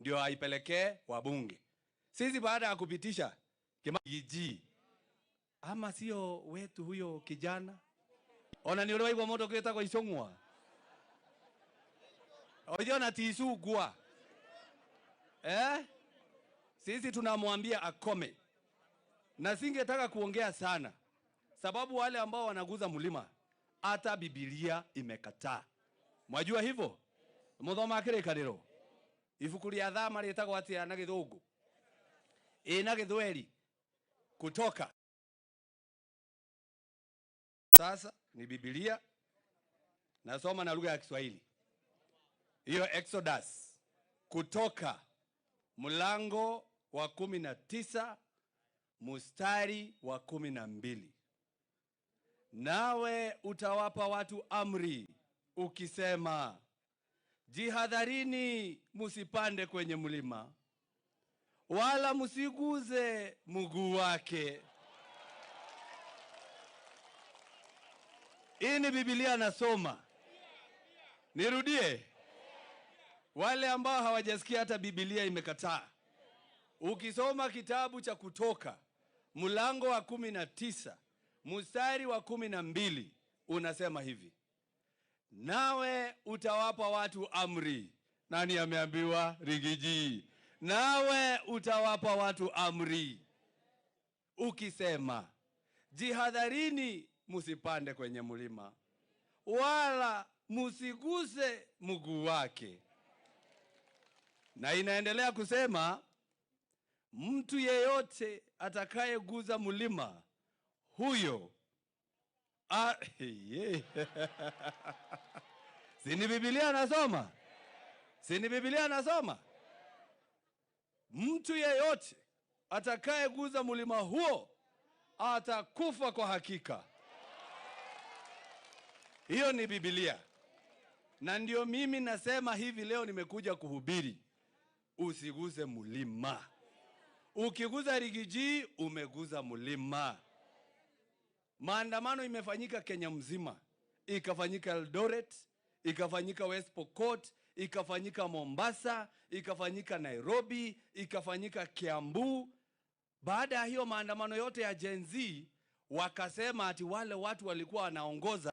ndio aipelekee wabunge. Sisi baada ya kupitisha Kimagiji, ama sio wetu huyo kijana, ona ni uri waigua mundu gwitagwo Icung'wa, ojo ti Icungwa, eh? Sisi tunamwambia akome, na singetaka kuongea sana, sababu wale ambao wanaguza mlima hata Biblia imekataa. Mwajua hivyo? Muthoma kirikaniro ibuku ria thama ritagwo atia na githungu ĩ na githweri Kutoka. Sasa ni Biblia nasoma na lugha ya Kiswahili hiyo, Exodus, Kutoka mlango wa 19 mstari wa 12. Nawe utawapa watu amri ukisema, jihadharini, musipande kwenye mlima, wala musiguze mguu wake. Hii ni Biblia nasoma. Nirudie, wale ambao hawajasikia hata Biblia imekataa. Ukisoma kitabu cha Kutoka mlango wa 19 mstari wa 12 unasema hivi, nawe utawapa watu amri. Nani ameambiwa? Rigiji. Nawe utawapa watu amri ukisema, jihadharini, musipande kwenye mlima, wala musiguse mguu wake. Na inaendelea kusema, mtu yeyote atakayeguza mlima huyo yeah. Si ni Biblia nasoma? Si ni Biblia nasoma? Mtu yeyote atakayeguza mlima huo atakufa kwa hakika. Hiyo ni Biblia. Na ndio mimi nasema hivi leo nimekuja kuhubiri, usiguze mlima. Ukiguza Rigiji umeguza mlima. Maandamano imefanyika Kenya mzima, ikafanyika Eldoret, ikafanyika West Pokot, ikafanyika Mombasa, ikafanyika Nairobi, ikafanyika Kiambu. Baada ya hiyo maandamano yote ya Gen Z, wakasema ati wale watu walikuwa wanaongoza